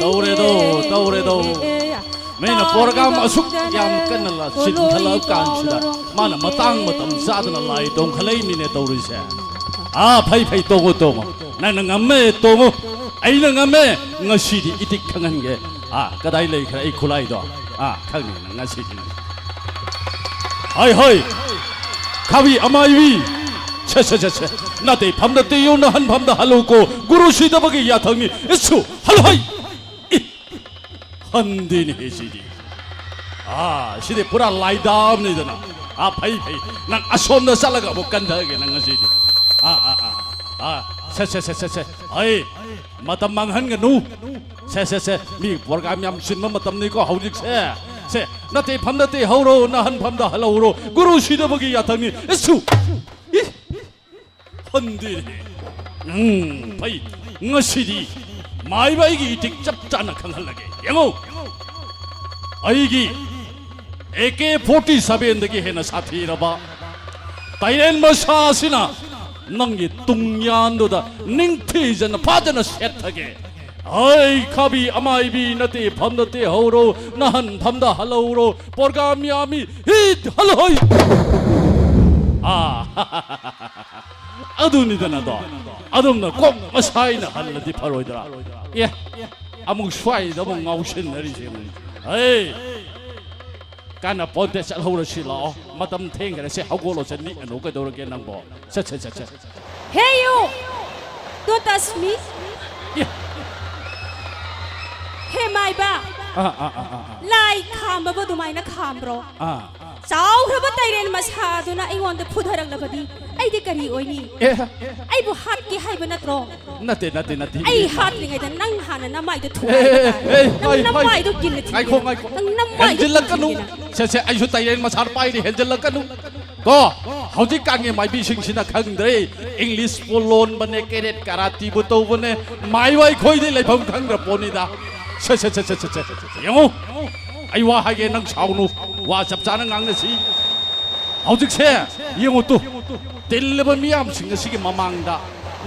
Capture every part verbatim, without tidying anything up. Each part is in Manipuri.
ꯇꯧꯔꯦꯗꯣ, ꯇꯧꯔꯦꯗꯣ꯫ ꯃꯤꯅ program ꯑꯁꯨꯛ ꯌꯥꯝ ꯀꯟꯅ ꯂꯥ-, ꯆꯤꯟꯈꯠꯂꯛꯑ ꯀꯥꯟꯁꯤꯗ ꯃꯥꯅ ꯃꯇꯥꯡ ꯃꯇꯝ ꯆꯥꯗꯅ ꯂꯥꯏ ꯇꯣꯡꯈꯠꯂꯛꯏꯅꯤꯅꯦ ꯇꯧꯔꯤꯁꯦ꯫ ꯑꯥ, ꯐꯩ, ꯐꯩ, ꯇꯣꯡꯉꯣ, ꯇꯣꯡꯉꯣ꯫ ꯅꯪꯅ ꯉꯝꯃꯦ, ꯇꯣꯡꯉꯣ꯫ ꯑꯩꯅ ꯉꯝꯃꯦ꯫ ꯉꯁꯤꯗꯤ ꯏꯇꯤꯛ ꯈꯪꯍꯟꯒꯦ꯫ ꯑꯥ, ꯀꯗꯥꯏ ꯂꯩꯈ꯭ꯔꯦ ꯑꯩ ꯈꯨꯠꯂꯥꯏꯗꯣ? ꯑꯥ, ꯈꯪꯉꯦ ꯅꯪ ꯉꯁꯤꯗꯤ꯫ ꯍꯣꯏ, ꯍꯣꯏ꯫ ꯈꯥꯕꯤ ꯑꯃꯥꯏꯕꯤ꯫ ꯁꯦ, ꯁꯦ, ꯁꯦ, ꯁꯦ꯫ ꯅꯥꯇꯩ ꯐꯝꯗ ꯇꯦꯌꯨ, ꯅꯥꯍꯟ ꯐꯝꯗ ꯍꯜꯂꯨꯀꯣ꯫ ꯒꯨꯔꯨ ꯁꯤꯗꯕꯒꯤ ꯌꯥꯊꯪꯅꯤ꯫ ꯏꯁꯨ, ꯍꯜꯂꯨ ꯍꯩ꯫ ꯏ, ꯍꯟꯗꯦꯅꯦꯍꯦ ꯁꯤꯗꯤ꯫ ꯑꯥ, ꯁꯤꯗꯤ ꯄꯨꯔꯥ ꯂꯥꯏꯗꯥꯝꯅꯤꯗꯅ꯫ ꯑꯥ, ꯐꯩ, ꯐꯩ꯫ ꯅꯪ ꯑꯁꯣꯝꯗ ꯆꯠꯂꯒ ꯑꯃꯨꯛ ꯀꯟꯊꯒꯦ ꯅꯪ ꯉꯁꯤꯗꯤ꯫ ꯑꯥ, ꯑꯥ, ꯑꯥ, ꯑꯥ꯫ ꯁꯦ, ꯁꯦ, ꯁꯦ, ꯁꯦ, ꯁꯦ꯫ ꯍꯩ, ꯃꯇꯝ ꯃꯥꯡꯍꯟꯒꯅꯨ꯫ ꯁꯦ, ꯁꯦ, ꯁꯦ꯫ ꯃꯤ program ꯌꯥꯝ ꯆꯤꯟꯕ ꯃꯇꯝꯅꯤꯀꯣ ꯍꯧꯖꯤꯛꯁꯦ꯫ ꯁꯦ, ꯅꯠꯇꯦ ꯐꯝ ꯅꯠꯇꯦ ꯍꯧꯔꯣ, ꯅꯥꯍꯟ ꯐꯝꯗ ꯍꯜꯍꯧꯔꯣ꯫ ꯒꯨꯔꯨ ꯁꯤꯗꯕꯒꯤ ꯌꯥꯊꯪꯅꯤ꯫ ꯏꯁꯨ! ꯏ! ꯍꯟꯗꯦꯅꯦ꯫ ꯎꯝ, ꯐꯩ꯫ ꯉꯁꯤꯗꯤ ꯃꯥꯏꯕ ꯑꯩꯒꯤ ꯏꯇꯤꯛ ꯆꯞ ꯆꯥꯅ ꯈꯪꯍꯜꯂꯒꯦ꯫ ꯌꯦꯡꯉꯨ꯫ ꯑꯩꯒꯤ ꯑꯦ ꯀꯦ ꯐꯣꯔꯇꯤ ꯁꯚꯦꯟꯗꯒꯤ ꯍꯦꯟꯅ ꯁꯥꯊꯤꯔꯕ ꯇꯥꯏꯔꯦꯟ ꯃꯁꯥ ꯑꯁꯤꯅ ꯅꯪꯒꯤ ꯇꯨꯡꯌꯥꯟꯗꯨꯗ ꯅꯤꯡꯊꯤꯖꯅ ꯐꯖꯅ ꯁꯦꯠꯊꯒꯦ꯫ ꯍꯩ, ꯈꯥꯕꯤ ꯑꯃꯥꯏꯕꯤ, ꯅꯠꯇꯦ ꯐꯝꯗ ꯇꯦꯍꯧꯔꯣ, ꯅꯥꯍꯟ ꯐꯝꯗ ꯍꯜꯍꯧꯔꯣ, program ꯌꯥꯝꯃꯤ, ꯍꯤꯠ, ꯍꯜꯍꯣꯏ꯫ ꯑꯥ, ꯑꯗꯨꯅꯤꯗꯅꯗꯣ꯫ ꯑꯗꯨꯝꯅ ꯀꯣꯛ ꯃꯁꯥꯏꯅ ꯍꯜꯂꯗꯤ ꯐꯔꯣꯏꯗ꯭ꯔꯥ? ꯑꯦ, ꯑꯃꯨꯛ ꯁ꯭ꯋꯥꯏꯗ ꯑꯃꯨꯛ ꯉꯥꯎꯁꯤꯟꯅꯔꯤꯁꯦ ꯑꯃꯨꯛ꯫ ꯍꯩ, ꯀꯥꯟꯅ ꯄꯣꯟꯇꯦ, ꯆꯠꯍꯧꯔꯁꯤ ꯂꯥꯛꯑꯣ꯫ ꯃꯇꯝ ꯊꯦꯡꯈ꯭ꯔꯦ, ꯁꯦ, ꯍꯧꯒꯠꯂꯣ, ꯁꯦ, ꯅꯤꯛꯑꯅꯨ, ꯀꯩꯗꯧꯔꯒꯦ ꯅꯪꯕꯣ? ꯁꯦ, ꯁꯦ, ꯁꯦ, ꯁꯦ꯫ Hey, you! Don't touch me! E! ꯍꯦ ꯃꯥꯏꯕ! ꯑꯥ, ꯑꯥ, ꯑꯥ, ꯑꯥ, ꯑꯥ꯫ ꯂꯥꯏ ꯈꯥꯝꯕꯕꯨ ꯑꯗꯨꯃꯥꯏꯅ ꯈꯥꯝꯕ꯭ꯔꯣ? ꯑꯥ꯫ ꯆꯥꯎꯈ꯭ꯔꯕ ꯇꯩꯔꯦꯟ ꯃꯁꯥꯗꯨꯅ ꯑꯩꯉꯣꯟꯗ ꯐꯨꯊꯔꯛꯂꯕꯗꯤ ꯑꯩꯗꯤ ꯀꯔꯤ ꯑꯣꯏꯅꯤ? ꯑꯦ꯫ ꯑꯩꯕꯨ ꯍꯥꯠꯀꯦ ꯍꯥꯏꯕ ꯅꯠꯇ꯭ꯔꯣ? ꯅꯠꯇꯦ, ꯅꯠꯇꯦ, ꯅꯠꯇꯦ, ꯑꯩ ꯏꯕꯦꯝꯃ꯫ ꯍꯥꯠꯂꯤꯉꯩꯗ ꯅꯪ ꯍꯥꯟꯅ ꯅꯃꯥꯏꯗꯣ ꯑꯦ, ꯊꯨꯒꯥꯏꯕ ꯑꯦ, ꯇꯥꯔꯦ꯫ ꯑꯦ, ꯅꯪ ꯍꯣꯏ, ꯍꯣꯏ꯫ ꯅꯃꯥꯏꯗꯣ ꯀꯤꯟꯅ ꯊꯤꯟꯒꯦ꯫ ꯉꯥꯏꯈꯣ, ꯉꯥꯏꯈꯣ꯫ ꯅꯪ ꯅꯃꯥꯏꯗꯣ ꯍꯦꯟꯖꯤꯜꯂꯛꯀꯅꯨ꯫ ꯀꯤꯟꯅ ꯊꯤꯟꯒꯦ ꯅꯪ꯫ ꯁꯦ, ꯁꯦ, ꯑꯩꯁꯨ ꯇꯥꯏꯔꯦꯟ ꯃꯁꯥ ꯄꯥꯏꯔꯤ, ꯍꯦꯟꯖꯤꯜꯂꯛꯀꯅꯨ꯫ ꯀꯣ, ꯍꯧꯖꯤꯛꯀꯥꯟꯒꯤ ꯃꯥꯏꯕꯤꯁꯤꯡꯁꯤꯅ ꯈꯪꯗ꯭ꯔꯦ꯫ English ꯄꯨ ꯂꯣꯟꯕꯅꯦ, ꯀꯦꯔꯦꯠ ꯀꯥꯔꯥꯇꯤꯕꯨ ꯇꯧꯕꯅꯦ꯫ ꯃꯥꯏꯕ ꯑꯩꯈꯣꯏꯗꯤ ꯂꯩꯐꯝ ꯈꯪꯗ꯭ꯔ ꯄꯣꯠꯅꯤꯗ꯫ ꯁꯦ, ꯁꯦ, ꯁꯦ꯫ ꯌꯦꯡꯉꯨ, ꯑꯩ ꯋꯥ ꯍꯥꯏꯒꯦ, ꯅꯪ ꯁꯥꯎꯅꯨ꯫ ꯋꯥ ꯆꯞ ꯆꯥꯅ ꯉꯥꯡꯅꯁꯤ꯫ ꯍꯧꯖꯤꯛꯁꯦ ꯌꯦꯡꯉꯨ ꯇꯨ, ꯇꯤꯜꯂꯤꯕ ꯃꯤꯌꯥꯝꯁꯤꯡ ꯑꯁꯤꯒꯤ ꯃꯃꯥꯡꯗ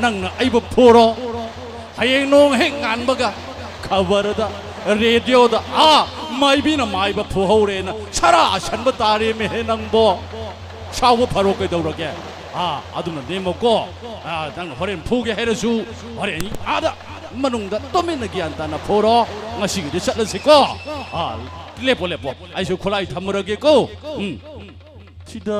ꯅꯪꯅ ꯑꯩꯕꯨ ꯐꯨꯔꯣ꯫ ꯍꯌꯦꯡ ꯅꯣꯡ ꯍꯦꯛ ꯉꯥꯟꯕꯒ ꯈꯕꯔꯗ, ꯔꯦꯗꯤꯑꯣꯗ, ꯑꯥ, ꯃꯥꯏꯕꯤꯅ ꯃꯥꯏꯕ ꯐꯨꯍꯧꯔꯦꯅ ꯁꯔꯥ ꯁꯟꯕ ꯇꯥꯔꯦꯃꯦꯍꯦ ꯅꯪꯕꯣ꯫ ꯁꯥꯎꯕ ꯐꯔꯣ, ꯀꯩꯗꯧꯔꯒꯦ? ꯑꯥ, ꯑꯗꯨꯅ ꯅꯦꯝꯃꯣꯀꯣ꯫ ꯑꯥ, ꯅꯪ ꯍꯣꯔꯦꯟ ꯐꯨꯒꯦ ꯍꯥꯏꯔꯁꯨ ꯍꯣꯔꯦꯟ ꯑꯥꯗ ꯃꯅꯨꯡꯗ ꯇꯨꯃꯤꯟꯅ ꯒ꯭ꯌꯥꯟ ꯇꯥꯅ ꯐꯨꯔꯣ꯫ ꯉꯁꯤꯒꯤꯗꯤ ꯆꯠꯂꯁꯤꯀꯣ꯫ ꯑꯥ, ꯂꯦꯞꯄꯣ, ꯂꯦꯞꯄꯣ꯫ ꯑꯩꯁꯨ ꯈꯨꯠꯂꯥꯏ ꯊꯝꯃꯨꯔꯒꯦꯀꯣ꯫ ꯎꯝ꯫ ꯁꯤꯗ